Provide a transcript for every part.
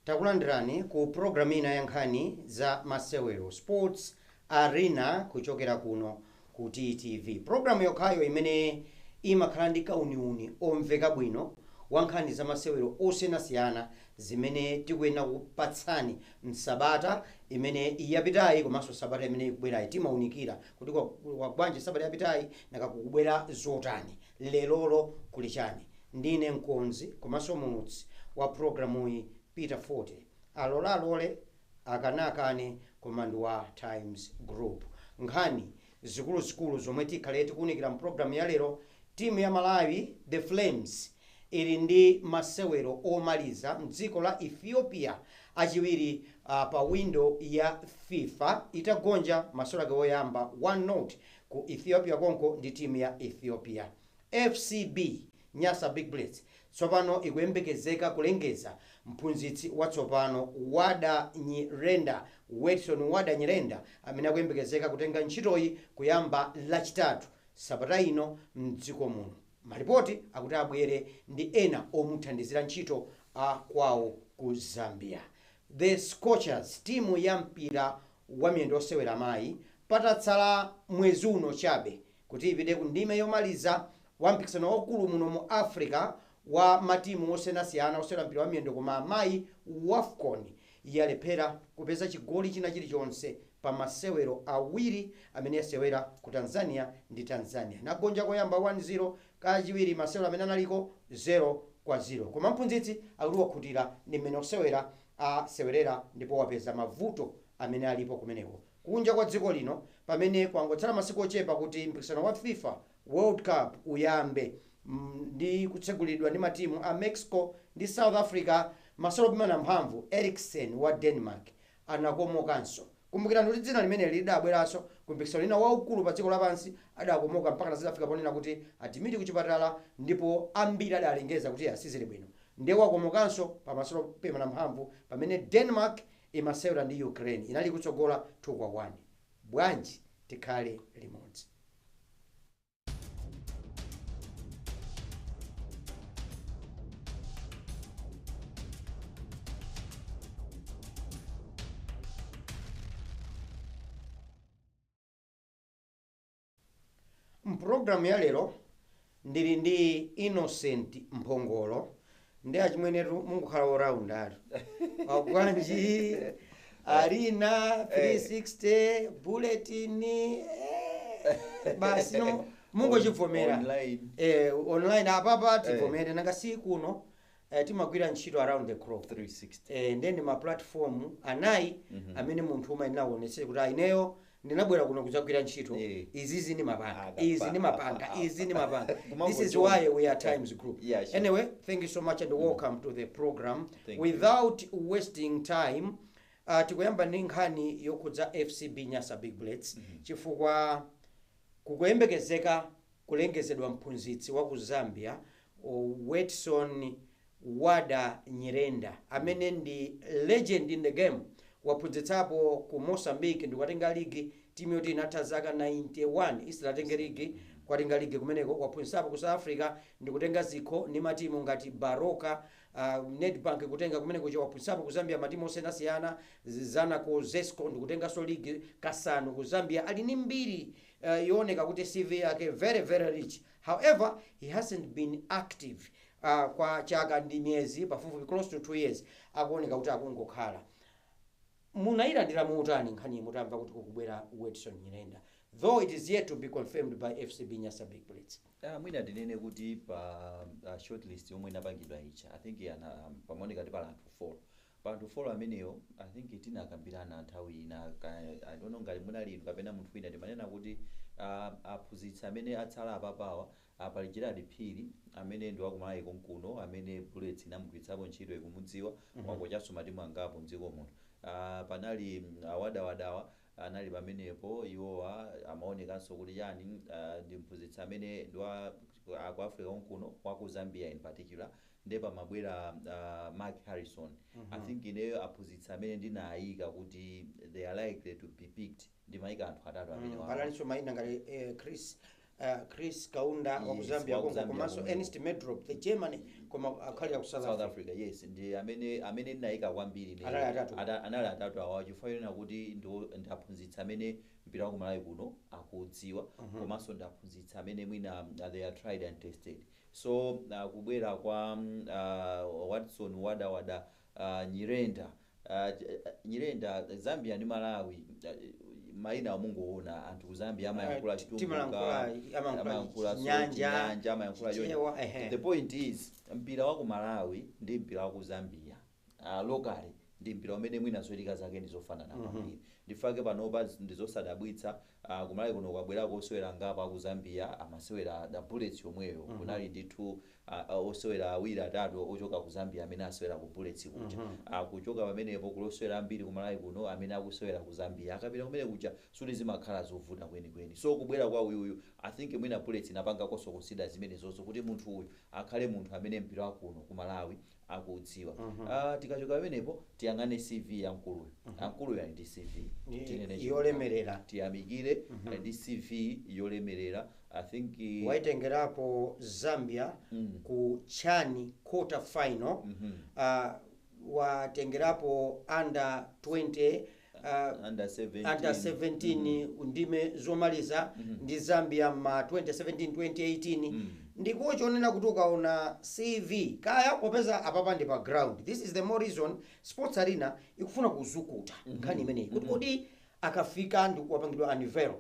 Takulandirani ku programu ina ya nkhani za masewero, Sports Arena, kuchokera kuno ku TTV, programu yokhayo imene imakhala ndi kauniuni omveka bwino wa nkhani za masewero osiyanasiyana zimene tikuyenera kupatsani msabata imene yapitayi komanso sabata imene ikubwerayi. Timaunikira kuti kwagwanji sabata yapitayi, nakakukubwera zotani, lelolo kuli chani. Ndine mkonzi komanso muulutsi wa programuyi, Peter Forte. Alolalole, akanakane, koma ndi wa Times Group. Nkhani zikuluzikulu zomwe tikhale tikuwunikira mpulogalamu ya lero: timu ya Malawi, the Flames, ili ndi masewero omaliza mdziko la Ethiopia achiwiri pa window ya FIFA, itagonja masewero ake oyamba 1-0 ku Ethiopia konko ndi timu ya Ethiopia. FCB Nyasa Big Bullets tsopano ikuyembekezeka kulengeza mphunzitsi watsopano, Wada Nyirenda, Wedson Wada Nyirenda, amene akuyembekezeka kutenga ntchitoyi kuyamba Lachitatu sabata ino mdziko muno. Malipoti akuti abwere ndi ena omuthandizira ntchito a kwawo ku Zambia. The Scorchers, timu ya mpira wa miyendo osewera amayi, patatsala mwezi uno chabe kuti ipite ku ndime yomaliza wa mpikisano waukulu muno mu Africa wa matimu osiyanasiyana osewera mpira wa miyendo koma amayi, WAFCON, yalephera kupeza chigoli china chilichonse pa masewero awiri amene yasewera ku Tanzania ndi Tanzania. Nagonja koyamba 1-0, kachiwiri masewero amene analiko 0-0. Koma mphunzitsi akuti wakhutira ndi mmene osewera asewerera ndipo wapeza mavuto amene alipo kumeneko. Kunja kwa dziko lino, pamene kwangotsala masiku ochepa kuti mpikisano wa FIFA World Cup uyambe ndi kutsegulidwa ndi matimu a Mexico ndi South Africa, masewero opimana mphamvu, Eriksen wa Denmark anakomokanso. Kumbukirani kuti dzina limene lidabweranso ku mpikisano lina waukulu pa dziko lapansi, adakomoka mpaka zidafika ponena kuti admit kuchipatala, ndipo ambiri adalengeza kuti asizili bwino. Ndiye wakomokanso pa masewero opimana mphamvu pamene Denmark imasewera ndi Ukraine, inali kutsogola 2-1. Bwanji tikhale limodzi. Mpulogalamu ya lero ndili ndi Innocent Mphongolo ndi achimwenetu. Mungukhala woraundatu bwanji? Arena 360 Bulletin, basi, no mungochivomera. Online. Online apapa tivomere, nanga si kuno timagwira ntchito around the clock. 360. Ndeni ma platform anayi amene munthu umayenera kuonetsera kuti ineyo ndinabwera kuno kudzagwira ntchito. Izizi ndi mapanga, izi ndi mapanga, izi ndi mapanga. This is why we are Times Group. Anyway, thank you so much and welcome to the program. Thank you. Without wasting time, tikuyamba ndi nkhani yokhudza FCB Nyasa Big Bullets, chifukwa kukuyembekezeka kulengezedwa mphunzitsi wa ku Zambia, Wedson Wada Nyirenda, amene ndi legend in the game. Waphunzitsapo ku Mozambique ndikukatenga ligi, timu yoti inatha zaka 91 isilatenge ligi, kwatenga ligi kumeneko. Waphunzitsapo ku South Africa ndikutenga zikho ndi matimu ngati Baroka, Nedbank kutenga kumeneko. Waphunzitsapo ku Zambia matimu osiyanasiyana, Zanaco, Zesco, ndikutenganso ligi kasanu ku Zambia. Ali ndi mbiri yooneka kuti CV yake very very rich. However, he hasn't been active kwa chaka ndi miyezi pafupifupi, close to 2 years, akuoneka kuti akungokhala. Munayilandira muutani nkhani mutamva kuti kukubwera Wedson Nyirenda, though it is yet to be confirmed by FCB Nyasa Big Bullets? Mwina ndinene kuti pa shortlist yomwe inapangidwa icha, I think ana pamaoneka kuti pali anthu 4. Pa anthu 4 ameneyo, I think tinakambirana nthawi ina, I don't know ngati munali inu kapena munthu wina, timanena kuti aphunzitsi amene atsala apapawa, pali Gerard Phiri amene ndi wakumalawi konkuno, amene Bullets inamugwiritsapo ntchito, ikumudziwa, wakochanso matimu angapo mdziko muno. Panali awadawadawa anali pamenepo, iwowa amaonekanso kuti chani, ndi mphunzitsi amene ndi wa ku Africa konkuno, wa ku Zambia in particular. Ndiye pamabwera Mark Harrison. I think ineyo aphunzitsi amene ndinayika kuti they are likely to be picked, ndimayika anthu atatu amene wawa. Panalinso mayina ngati Chris Chris Kaunda wa ku Yes, Zambia wa ku konko, Zambia komanso komweko. Ernest Medrop, the Germany, koma akhalira ku South South Africa. Africa, yes, ndi amene ndinayika kwambiri ine. Anali atatu. Anali atatu awa, chifukwa chonena kuti ndaphunzitsa amene mpira wa ku Malawi kuno akudziwa, komanso ndaphunzitsa amene mwina they are tried and tested. So kubwera kwa Watson Wadawada, Nyirenda, Nyirenda, Zambia ndi Malawi, mayina amungoona anthu ku Zambia amayankhula Chitumbuka, Timalankhula, amayankhula so Chinyanja, Chinyanja, amayankhula choncho. Chichewa, ehe. The point is, mpira wa ku Malawi ndi mpira wa ku Zambia locally ndi mpira umene mwina zochitika zake ndi zofanana kwambiri. Ndifake panopa ndizosadabwitsa, ku Malawi kuno kwabwerako osewera ngapo aku Zambia, amasewera the Bullets yomweyo. Kunali ndithu osewera awiri, atatu ochoka ku Zambia amene asewera ku Bullets kuja. Kuchoka pamenepo kulosewera ambiri ku Malawi kuno amene akusewera ku Zambia, akapita kumene kuja suti zimakhala zovuta kwenikweni. So kubwera kwa uyuyu, I think mwina Bullets inapangakonso consider zimene zonso kuti munthu uyu akhale munthu amene mpira wakuno ku Malawi akuudziwa. Tikachoka pamenepo tiyang'ane CV ya mkuluyu. Amkuluyu ali ndi CV, tinene chilungamo. Yolemerera. Tiyamikire, ali ndi CV yolemerera, I think. Waitengerapo Zambia ku CHAN quarter final, watengerapo under 20, under 17, under 17 ndime zomaliza ndi Zambia ma 2017, 2018. Ndikuwo chonena kuti ukaona CV kaya, popeza apapa ndi pa ground, this is the more reason Sports Arena ikufuna kuzukuta nkhani imeneyi, kuti kodi akafika ndi kuwapangidwa unveil,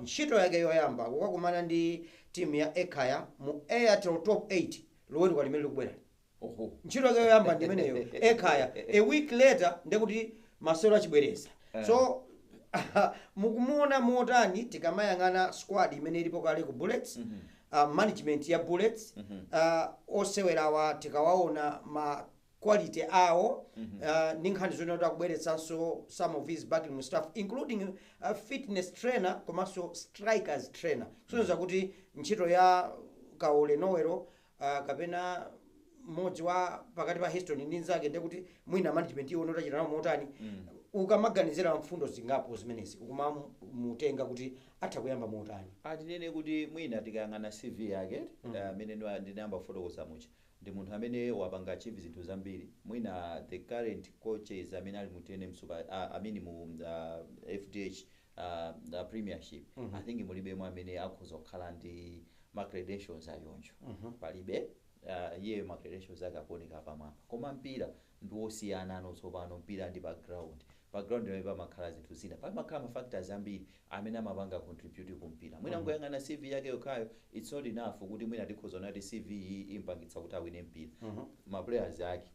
ntchito yake yoyamba kukakumana ndi timu ya Ekhaya mu Airtel Top 8 Loweruka limene likubwera. Oho. Ntchito yake yoyamba ndi imeneyo, Ekhaya. A week later ndekuti masewero achibwereza. So mukumuona motani tikamayang'ana squad imene ilipo kale ku Bullets, management ya Bullets, osewerawa tikawaona ma quality awo, ndi nkhani zonena kuti akubweretsanso some of his backroom staff, including fitness trainer komanso strikers trainer, kusonyeza kuti ntchito ya Kaole Nowero, kapena mmodzi wa pakati pa Heston ndi nzake, ndekuti mwina management iwo notachita nawo motani? Ukamaganizira mfundo zingapo zimenezi, ukumamutenga kuti atha kuyamba motani? Atinene kuti mwina tikayang'ana CV yake, amene ndinayamba kufotokoza mucha, ndi munthu amene wapanga achieve zinthu zambiri. Mwina the current coaches amene ali mu TNM Super, I mean mu FDH the Premiership, I think mulibemo amene akhoza kukhala ndi ma credentials ayonjo. Palibe. Iye ma credentials ake akuoneka pamwamba, koma mpira ndi wosiyana ano tsopano. Mpira ndi background, background yomwe pamakhala zinthu zina, pamakhala ma factors ambiri amene amapanga contribute ku mpira. Mwina ngoyang'ana CV yake yokhayo, it's not enough kuti mwina tikhoza kuti CV iyi impangitsa kuti awine mpira. Ma players ake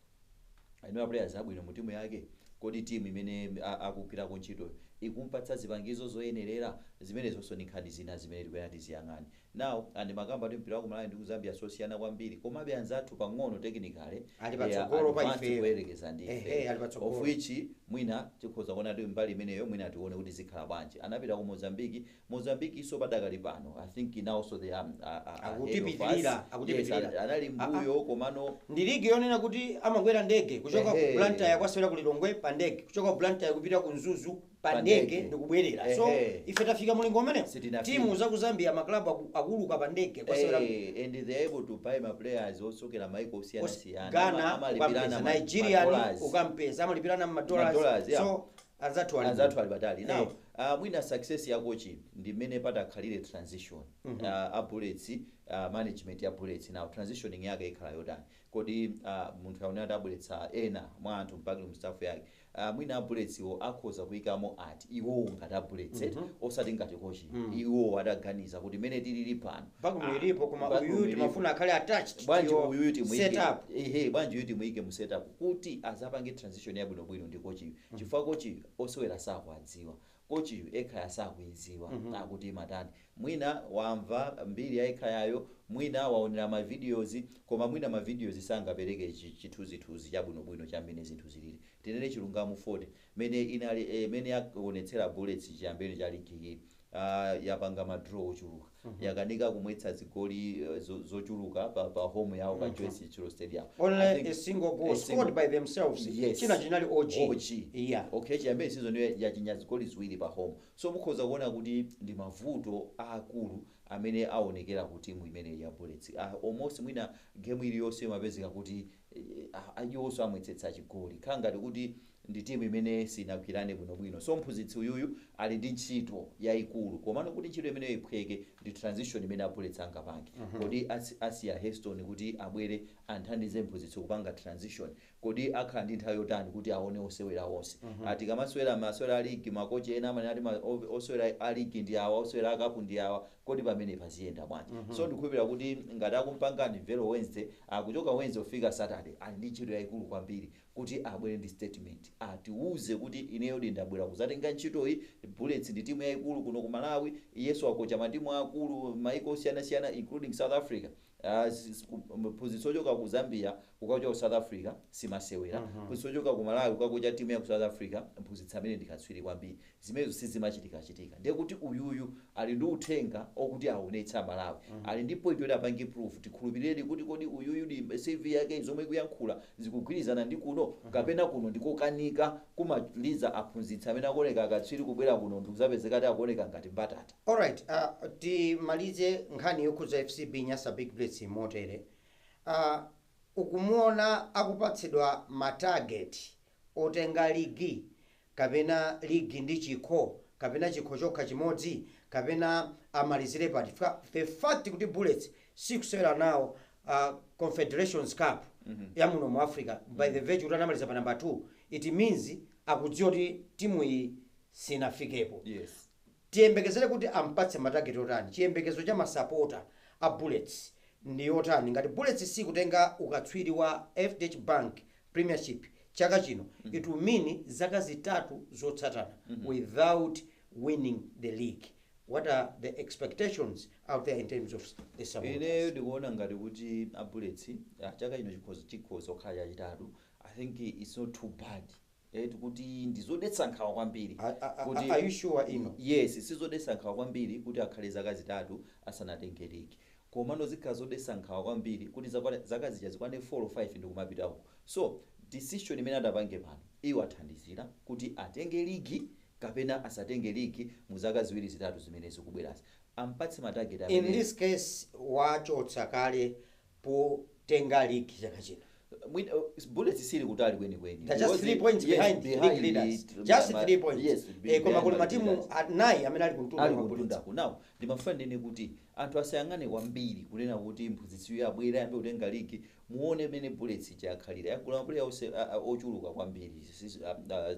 ali ma players abwino mu timu yake. Kodi timu imene akugwirako ntchitoyo ikumpatsa zipangizo zoyenerera? Zimene zonso ndi nkhani zina zimene tikuyenera tiziyang'ane. Now and makamba kuti mpira wa ku Malawi ndi ku Zambia sosiyana kwambiri, komabe anzathu pang'ono technically Ali they are patsogolo pa advanced ifeyo. kuyerekeza ndi Ehe, ife, ali patsogolo. of which mwina tikhoza kuona kuti mbali imeneyo mwina tione kuti zikhala bwanji. Anapita ku Mozambique. Mozambique iso padakali pano, I think now also they are ahead of us. Akutipitirira, akutipitirira. Yes, anali mbuyo, komano Ndi ligi yonena kuti amakwera ndege kuchoka ku Blantyre kwasewera ku Lilongwe pa ndege, kuchoka ku Blantyre kupita ku Mzuzu pa Pa ndege ndege. ndikubwerera. So ife tafika mulingo umenewo? Sitinafika. Timu za ku Zambia, maklabu akuuluka pa ndege kwasewera. And they are able to buy ma players ochokera maiko osiyanasiyana. Ghana Amalipirana ukampeza, ma Nigerian dollars. ukampeza, amalipirana ma dollars. Ma dollars, yeah. So anzathu ali Anzathu ali patali. Now mwina success ya coach ndi mmene patakhalire transition a Bullets, management ya Bullets now transitioning yake ikhala yotani? Kodi munthu aonera atabweretsa ena mwa anthu backroom staff yake, mwina a Bullets iwo akhoza kuyikamo ati iwowo ngati a Bullets, osati ngati coach, iwowo adaganiza kuti mmene tilili pano, Backroom ilipo, koma backroom uyu ilipo. timafuna akhale attached Bwanji to your uyuyu timuyike setup. Ehe, bwanji uyu timuyike mu setup kuti azapange transition yabwinobwino ndi kochiyu, chifukwa kochiyu osewera sakuadziwa, kochiyu Ekhaya sakuidziwa akuti imatani. Mwina wamva mbiri ya Ekhayayo, mwina waonera ma videos, koma mwina ma videos sangapereke chithunzithunzi chabwinobwino cha mmene zinthu zilili. Tinene chilungamo, 40 mene inali mene yakuonetsera Bullets chiyambeni cha ligi iyi, Yapanga ma draw ochuluka, yakanika kumwetsa zigoli zochuluka pa home yawo pa Joyce Chitsulo Stadium. I Only think a single goal a scored by themselves. Yes. China chinali OG. OG. Okay, chiyambire season yachinya zigoli ziwiri pa home. So mukhoza kuona kuti ndi mavuto aakulu amene aonekera ku timu imene ya Bullets. Almost mwina game iliyonse imapezeka kuti iwonso amwetsetsa chigoli, khala ngati kuti ndi timu imene sinagwirane bwinobwino. So mphunzitsi uyuyu ali ndi ntchito yayikulu, komano kuti ntchito imeneyo iphweke ndi transition imene a Bullets angapange. Kodi asiya Heston kuti abwere anthandize mphunzitsi kupanga transition? Kodi akhala ndi nthawi yotani kuti aone osewera onse? Tikamasewera masewera a ligi, makochi ena amene ati osewera a ligi ndi awa, osewera a cup ndi awa, kodi pamene paziyenda bwanji? So ndikukhulupirira kuti ngati akumpangani vero Wednesday, akuchoka Wednesday kufika Saturday, ali ndi ntchito yayikulu kwambiri kuti abwere ndi statement, atiuze kuti ineyo ndabwera kuzatenga ntchitoyi. Bullets ndi timu yayikulu kuno ku Malawi. Iyeso akocha matimu akulu maiko osiyanasiyana, including South Africa. Mphunzitsi ochoka ku Zambia kukachoka ku South Africa simasewera. Mphunzitsi ochoka ku Malawi kukakocha timu ya ku South Africa, mphunzitsi amene ndikatswiri kwambiri, zimenezo sizimachitikachitika. Ndiye kuti uyuyu ali ndi uthenga okuti aonetsa Malawi, ali ndi point yoti apange proof. Tikhulupirireni kuti kodi uyuyu ndi CV yake zomwe ikuyankhula zikugwirizana ndi kuno, kapena kuno ndikokanika kumaliza aphunzitsi amene akuoneka akatswiri kubwera kuno ndikuzapezeka ati akuoneka ngati mbatata. Alright, timalize nkhani yokhudza FCB Nyasa Big Bullets motere. Ukumuona akupatsidwa ma target otenga ligi, kapena ligi ndi chikho, kapena chikho chokha chimodzi, kapena amalizire pati? The fact kuti Bullets sikusewera nawo Confederations Cup ya muno mu Africa, by the virtue kuti anamaliza pa number 2, it means akudziwa kuti timu iyi sinafikepo. Tiyembekezere kuti ampatse ma target otani? Chiyembekezo cha masapota a Bullets ndi yotani ngati Bullets sikutenga ukatswiri wa FDH Bank Premiership chaka chino? It will mean zaka 3 zotsatana without winning the league. What are the expectations out there in terms of the supporters? Ineyo ndikuona ngati kuti a Bullets, chaka chino chikhoza kukhala chachitatu. I think it's not too bad, kuti ndizodetsa nkhawa kwambiri. Are you sure ino? Yes, sizodetsa nkhawa kwambiri kuti akhale zaka 3 asanatenge ligi, komano zikhala zodetsa nkhawa kwambiri kuti zaka zija zikwane 4 or 5 ndikumapita uko. So decision imene adapange pano iwo athandizira kuti atenge ligi kapena asatenge ligi mu zaka 2 3 zimene zikubwerazi. Ampatse ma target In amene this case wachotsa kale potenga ligi chaka chino. Bullets sili kutali kwenikweni. They're just Because 3 points behind league leaders. Just 3 points. Yes, Koma kuli behind matimu leaders. anayi amene ali kumtunda Ali kwa Bullets. kumtundako. Now ndimafuna ndinene kuti anthu asayang'ane kwambiri kunena kuti mphunzitsiyo abwera ayambe kutenga ligi. Muone mmene Bullets chakhalira, yagula ma player onse ochuluka kwambiri.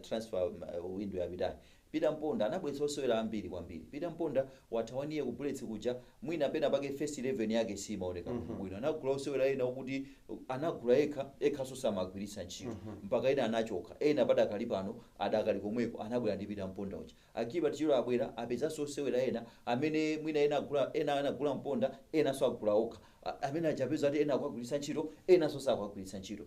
Transfer window yapitayi, Peter Mponda anabweretsa osewera ambiri kwambiri. Peter Mponda wathawaniye ku Bullets kuja, mwina pena pake first 11 yake simaoneka bwino. Anagula osewera ena okuti anagula yekha ekhaso samagwiritsa ntchito, mpaka ena anachoka, ena padakali pano adakali komweko, anabwera ndi Peter Mponda uja. Akiba Tichiro abwera, apezanso osewera ena amene mwina ena agula, ena anagula Mponda, enanso agula okha. Amene achapeza ati ena akuagwiritsa ntchito, enanso sakuagwiritsa ntchito.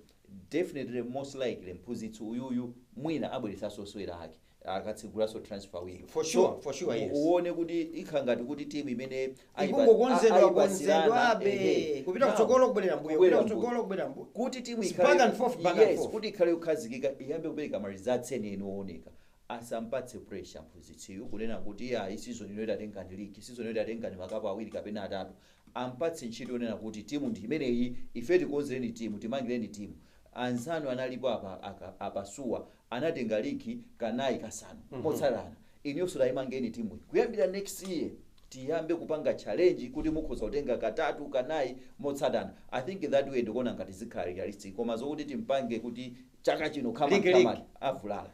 Definitely, most likely mphunzitsi uyuyu mwina abweretsanso osewera ake akatsegulaso transfer window. For sure, for sure, yes. Uone kuti ikhala ngati kuti timu imene Ikungokonzedwa ayipasirana, konzedwabe kupita Now, kutsogolo, kubwerera mbuyo, kubwerera kupita mbuyo. kutsogolo, kubwerera mbuyo. Kuti timu It's back and forth, back and forth. Kuti ikhale yokhazikika, iyambe kupereka ma results enieni ooneka, asampatse pressure mphunzitsiyu kunena kuti ayi, season ino itatengani league, season ino itatengani makapu awiri kapena atatu. Ampatse ntchito yonena kuti timu ndi imeneyi, ife tikonzereni timu, timangireni timu. Anzanu analipo apa apasuwa anatenga ligi kanayi kasanu motsatana, inuyonso tayimangeni timu, kuyambira next year tiyambe kupanga challenge kuti mukhoza kutenga katatu kanayi motsatana. I think that way ndikuona ngati zikhala realistic, koma zokuti timpange kuti chaka chino Ligi, ligi. khamani, avulala.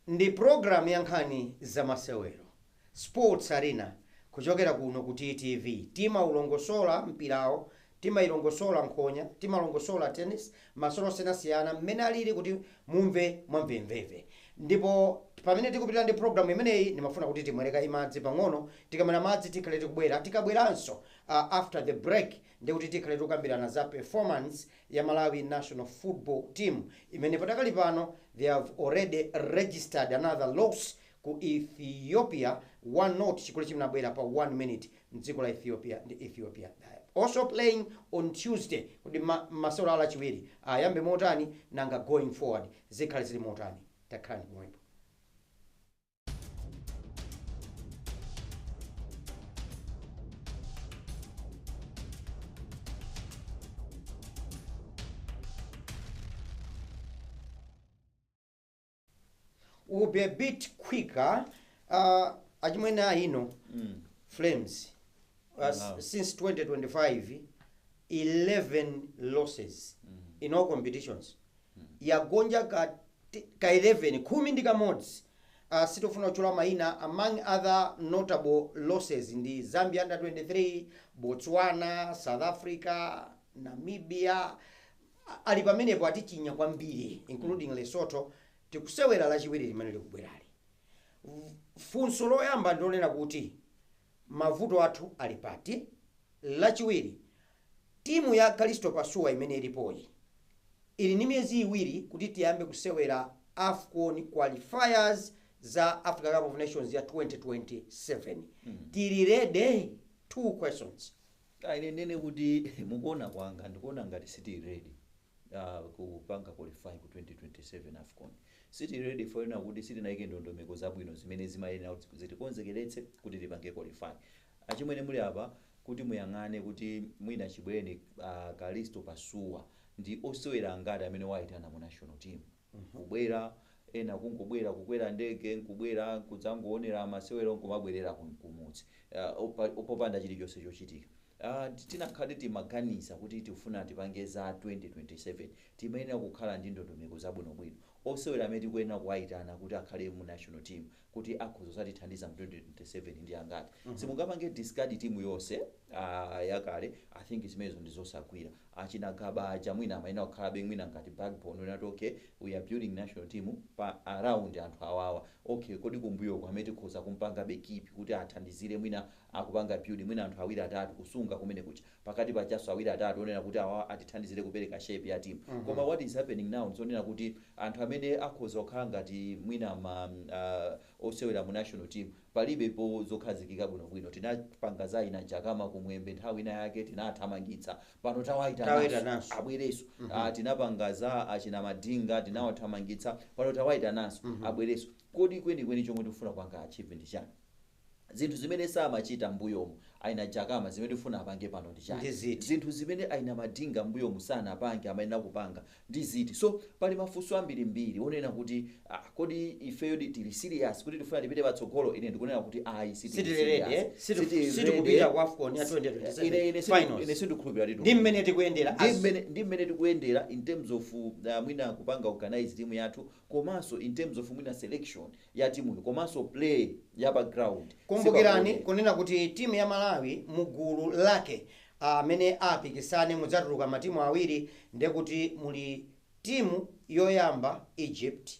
Ndi program ya nkhani zamasewero, Sports Arena, kuchokera kuno ku TTV. Timaulongosola mpirawo, timayilongosola nkhonya, timalongosola tennis, masewero osiyanasiyana mmene alili kuti mumve mwamvemvemve. Ndipo pamene tikupitira ndi program imeneyi, ndimafuna kuti timwereka imadzi pang'ono. Tikamwera madzi tikhale tikubwera. Tikabweranso after the break, ndikuti tikhale tikukambirana za performance ya Malawi national football team imene padakali pano they have already registered another loss. Ku Ethiopia 1-0, chigoli chimenabwera pa 1 minute mdziko la Ethiopia ndi Ethiopia. Also playing on Tuesday. Kuti masewero a Lachiwiri ayambe motani, nanga going forward zikhale zili motani? Takhalani pomwepo. Will be a bit quicker. Achimwene aino, Flames Malawi. since 2025, 11 losses in all competitions. Yagonja ka 11, 11. Sitofuna kutchula mayina. Among other notable losses ndi Zambia under 23, Botswana, South Africa, Namibia. Ali pamenepo, atichinya kwambiri, including Lesotho. Tikusewera Lachiwiri limene likubwerali. Funso loyamba ndilonena kuti mavuto athu ali pati? Lachiwiri, timu ya Kalisto Pasuwa imene ilipoyi ili ndi miyezi 2 kuti tiyambe kusewera AFCON qualifiers za Africa Cup of Nations ya 2027. Tili ready? Two questions. Ine nene kuti mukuona kwanga, ndikuona ngati sitili ready kupanga qualify ku 2027 AFCON. Sitili ready foyena kuti sitinayike ndondomeko zabwino zimene zimayenera kuti zitikonzekeretse kuti tipange qualify. Achimwene, muli apa kuti muyang'ane kuti mwina chibwereni Kalisto Pasuwa ndi osewera angati amene wayitana mu national team? Kubwera ena kungobwera, kukwera ndege nkubwera kudzangoonera masewero, nkumabwerera kumudzi popanda chilichonse chochitika. Tinakhale timaganiza kuti tifuna tipange za 2027, timayenera kukhala ndi ndondomeko zabwinobwino. Osewera amene tikuyenera kuwayitana kuti akhale mu national team kuti akhoza kuzatithandiza mu 2027 ndi angati? Simungapange discard timu yonse yakale. I think zimenezo ndi zosagwira. Achina Gaba aja mwina amayenera kukhalabe mwina ngati backbone, unati okay, we are building national team pa around anthu awawa. Okay, kodi kumbuyoko amene tikhoza kumpanga keep kuti athandizire mwina akupanga build, mwina anthu awiri atatu kusunga kumene kucha, pakati pachaso awiri atatu onena kuti awa atithandizire kupereka shape ya team. Koma what is happening now, nzonena kuti anthu amene akhoza kukhala ngati mwina ma osewera mu national team palibe po zokhazikika bwinobwino. Tinapanga za ina Jakama Kumwembe, nthawi ina yake tinathamangitsa, pano Tawayitananso. tawayitananso abwereso. Tinapanga za achina Madinga, tinawathamangitsa, pano tawayitananso abwereso. Kodi kwenikweni chomwe tikufuna kupanga achieve ndi chani? Zinthu zimene samachita mbuyomu aina Jakama, zimene tifuna apange pano ndi chani? Ndi ziti? Zinthu zimene aina Madinga mbuyomu sanapange, amayenera kupanga ndi ziti? So pali mafunso ambirimbiri onena kuti kodi ifeyo tili serious kuti tifuna tipite patsogolo? Ine ndikunena kuti ayi, sitili Sitili ready, serious. eh? Sitili Sitikupita ready. ku AFCON ya 2027 Ine finals. ine sindikukhulupirira Ndi mmene tikuyendera ndi mmene tikuyendera in terms of mwina kupanga organize timu yathu, komanso in terms of mwina selection ya timuyo, komanso play ya pa ground. Kumbukirani Sipakuoneka. kunena kuti timu ya Malawi mugulu lake amene apikisane mudzatuluka matimu awiri. Ndekuti muli timu yoyamba Egypt,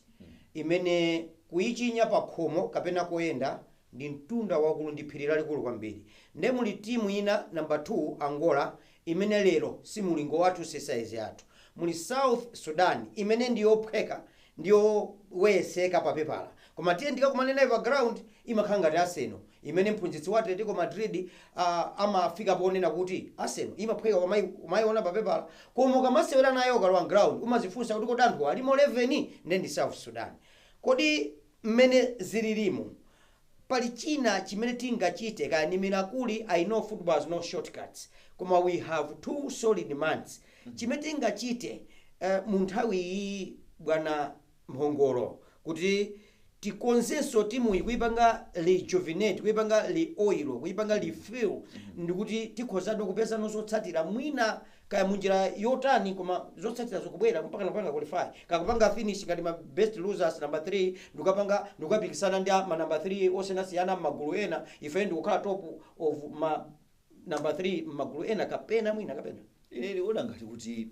imene kuyichinya pa khomo kapena koyenda ndi mtunda wakulu, ndi phiri lalikulu kwambiri. Nde muli timu ina namba 2, Angola, imene lero si mulingo wathu, si size yathu. Muli South Sudan imene ndiyophweka, ndiyoweyeseka pa pepala, koma tiye ndikakumane nayo pa ground, imakhala ngati Arsenal imene mphunzitsi wa Atletico Madrid amafika ponena kuti Arsenal imaphweka umayiona pa pepala, koma ukamasewera nayo ukalowa ground umazifunsa kuti kodi anthu alimo 11? Nde ndi South Sudan. Kodi mmene zililimo pali china chimene tingachite? Kaya ni miracle, I know football has no shortcuts, koma we have 2 solid months. Chimene tingachite mu nthawi iyi, bwana Mhongolo, kuti tikonzenso timuyi, kuyipanga rejuvenate, kuyipanga reoil, kuyipanga refill, ndikuti tikhozadi kupezano zotsatira mwina kaya munjira yotani, koma zotsatira zikubwera mpaka napanga qualify, kakupanga finish ngati ma best losers number 3, ndikapanga ndikapikisana ndi ma number 3 osiyanasiyana m'magulu ena, ife ndikukhala top of ma number 3 m'magulu ena, kapena mwina kapena Ine ndikuona ngati kuti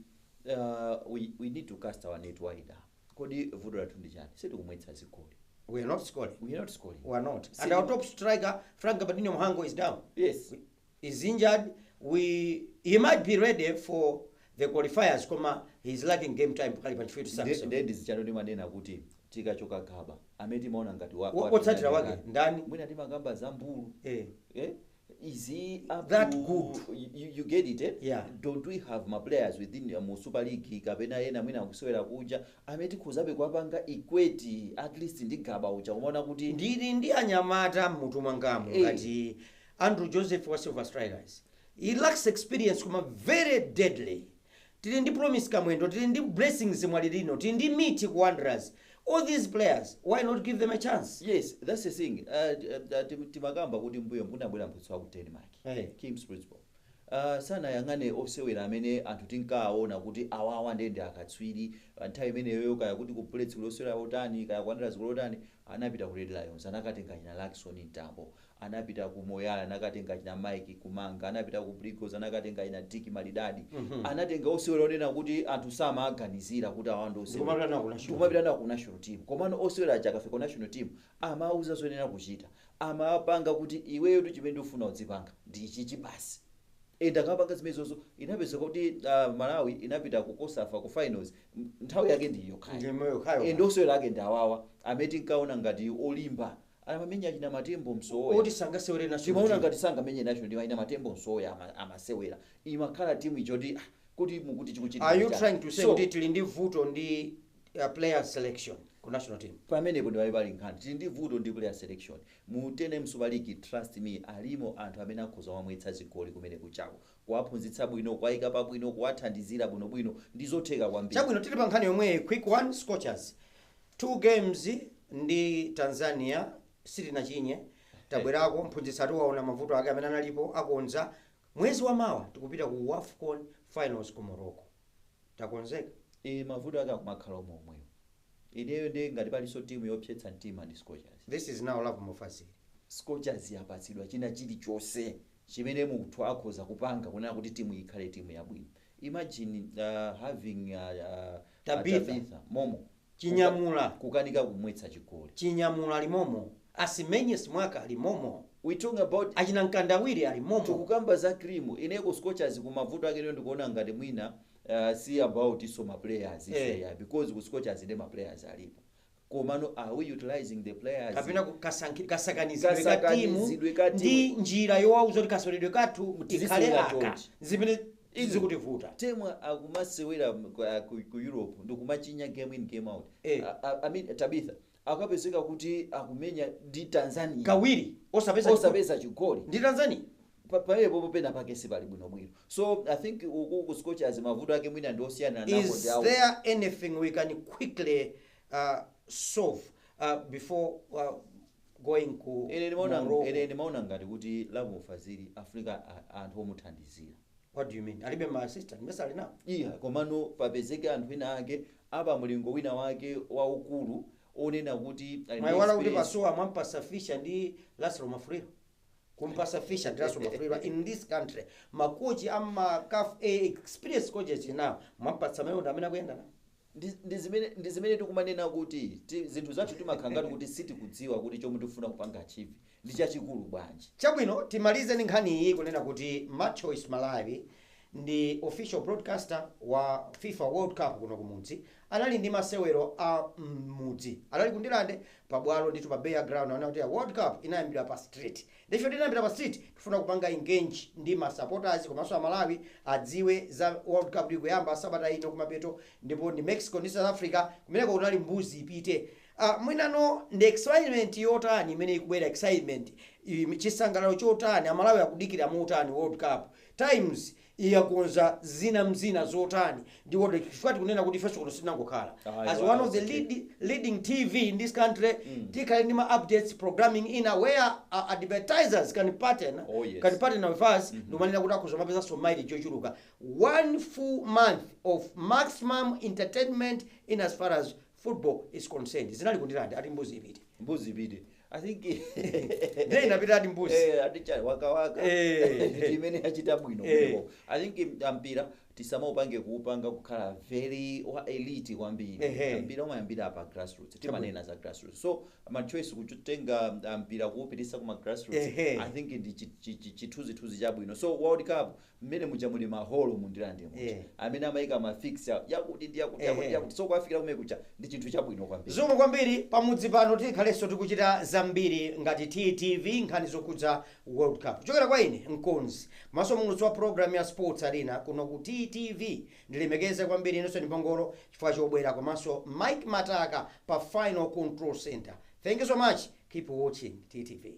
we need to cast our net wider. Kodi vuto lathu ndi chani? Sitikumwetsa zigoli. We are not scoring. We are not scoring. We are not. And our top striker Frank Gabadinho Mhango is down, is injured. We he might be ready for the qualifiers, koma he's lacking game time pakali pa chifukwa Ndiye ndizichano ndimanena kuti Tikachoka Gaba amene timaona ngati Otsatira wake ndani? Mwina timakamba za Mbulu. Eh? Is he up That to, good? You get it, eh? Yeah. Don't we have ma players within mu Super League kapena ena mwina akusewera kunja amene tikhozabe kuwapanga equate at least ndi Gaba uja, kumaona kuti Ndili ndi anyamata mmutu mwangamu ngati Andrew Joseph wa Silver Strikers. He lacks experience koma very deadly. Tili ndi Promise Kamwendo, tili ndi Blessings Mwalilino, tili ndi Miti ku Wanderers. All these players, why not give them a chance? Yes, that's the thing. Timakamba kuti mbuyo munabwera mphunzitsi wa ku Denmark, Kim Splidsboel. Sanayang'ane osewera amene anthu tinkawaona kuti awawa ndende akatswiri nthawi imeneyo, kaya kuti ku Bullets kulosewera otani, kaya ku Wanderers kulotani. Anapita ku Red Lions, anakatenga china Lakson Mtambo, anapita ku Moyale, anakatenga china Mike Kumanga, anapita ku Brigos, anakatenga china Diki Malidadi. Anatenga osewera onena kuti anthu samaganizira kuti awa ndi osewera. Ndikumapita nawo ku national. Ndikumapita nawo ku national team. Komano osewera aja akafika ku national team, amauza zoyenera kuchita, amapanga kuti iweyo tu chimene ndikufuna udzipanga ndi ichichi basi. Enda akapanga zimenezozo, inapeza kuti Malawi inapita ku COSAFA ku finals. Nthawi yake ndi yokhayo. Ndimeyo khayo. Ende osewera ake ndi awawa amene tinkaona ngati olimba, amamenya achina Matembo Msowoya. Oti sangasewere national Timaona team. ngati sangamenye national team, achina Matembo Msowoya amasewera, imakhala timu ichoti kuti mukuti chikuchitika Are you chani. trying to say So, kuti tili ndi vuto ndi player selection ku national team? Pamenepo ndi pali nkhani. Tili ndi vuto ndi player selection mu TNM Super League. Trust me, alimo anthu amene akhoza wamwetsa zigoli kumene kuchako. Kuwaphunzitsa bwino, kuwayika pabwino, kuwathandizira bwinobwino, ndi zotheka kwambiri. Chabwino, tili pa nkhani yomweyi, quick one. Scorchers, two games ndi Tanzania sitinachinye. Tabwerako, mphunzitsi atiwaona mavuto ake amene analipo, akonza. Mwezi wa mawa tikupita ku WAFCON finals ku Morocco. Takonzeka? E, mavuto ake akumakhala omwe omwewo. Ineyo ndi ngati palinso timu yopsetsa mtima ndi Scorchers. This is now Love Mofazili. Scorchers yapatsidwa china chilichonse chimene munthu akhoza kupanga kunena kuti timu ikhale timu yabwino. Imagine having Tabitha. Tabitha momo. Chinyamula. Kukanika kumwetsa chigoli. Chinyamula limomo, Asimenye Simwaka limomo. We talking about Achina Mkandawiri alimomo. Tikukamba za cream. Ineko Scorchers kumavuto ake lero ndikuona ngati mwina si about iso ma players yeah, because ku Scorchers ndi ma players alipo, komano are we utilizing the players? Kapena kasakanizidwe ka timu Kasakanizidwe ka timu. ndi njira yowauza kuti kaseweredwe kathu ikhale Tizisewera aka chonchi. zimene zikutivuta. Temwa akumasewera ku Europe ndikumachinya game in, game out. I mean, Tabitha akapezeka kuti akumenya ndi Tanzania kawiri osapeza chigoli. Osapeza chigoli. Ndi Tanzania. Pamenepo pena pake sipali bwinobwino. So I think uku ku Scorchers mavuto ake mwina ndi osiyana nako Is ndi awo. there anything we can quickly solve before going ku Ine ndimaona Morocco? Ine ndimaona ngati kuti Lovemore Fazili afunika anthu omuthandizira. What do you mean? Alibe ma assistant? Mesa ali nawo? Iya, komano papezeke anthu ena ake apa mulingo wina wake waukulu onena kuti ali ndi Mwayiwala kuti experience. Pasuwa mwampasa Fisher ndi Laslo Mafuliro. Kumpasa Fisher ndi Laslo Mafuliro in this country, makochi ama CAF A experience coaches now, mwampatsa amene amene akuyenda nawo. Ndi zimene tikumanena kuti zinthu zathu timakhala ngati kuti sitikudziwa kuti chomwe tikufuna kupanga achieve ndi chachikulu bwanji. Chabwino, timalize ndi nkhani iyi kunena kuti MultiChoice Malawi ndi official broadcaster wa FIFA World Cup kuno kumudzi. Anali ndi masewero a mmudzi, anali kundilande pabwalo ndithu pa Beya Ground. Anena kuti World Cup inayambira pa street, ndife tinayambira pa street. Tifuna kupanga engage ndi ma supporters komanso Amalawi adziwe za World Cup ikuyamba sabata ino kumapeto, ndipo ndi Mexico ndi South Africa. Kumeneko kunali mbuzi ipite. Mwinano ndi excitement yotani imene ikubwera, excitement, chisangalalo chotani, Amalawi akudikira motani World Cup? Times iyakonza zina mzina zotani ndi World? Chifukwa tikunena kuti ifenso kuno sitinangokhala. As one of the leading TV in this country, tikhale ndi ma updates, programming ina where advertisers can partner, Oh, yes. can partner with us. Ndimanena kuti akhoza mapezanso mileage yochuluka. One full month of maximum entertainment in as far as football is concerned. Zinali kundilande ati mbuzi ipite. Mbuzi ipite, I think. Ndiye inapita ati mbuzi. Eh, ati cha waka waka. Ndi imene yachita bwino kumeneko. I think mpira Tisamaupange kuupanga kukhala very wa elite kwambiri. Mpira umayambira pa grassroots. Timanena za grassroots, so MultiChoice kutenga mpira kuwupitisa kuma grassroots, I think ndi chithunzithunzi chabwino. So World Cup mmene muja muli maholo mundilande muja amene amayika ma fixture yakuti ndi yakuti, yakuti, yakuti, so kwafikira kumene kuja ndi chinthu chabwino kwambiri. Zikomo kwambiri. Pamudzi pano tikhalenso tikuchita zambiri ngati TTV, nkhani zokhudza World Cup. Kuchokera kwa ine mkonzi komanso muulutsi wa program ya Sports Arena kuno ku TTV, ndilemekeze kwambiri Innocent Mpongolo chifukwa chobwera, komanso Mike Mataka pa Final Control Center. Thank you so much. Keep watching TTV.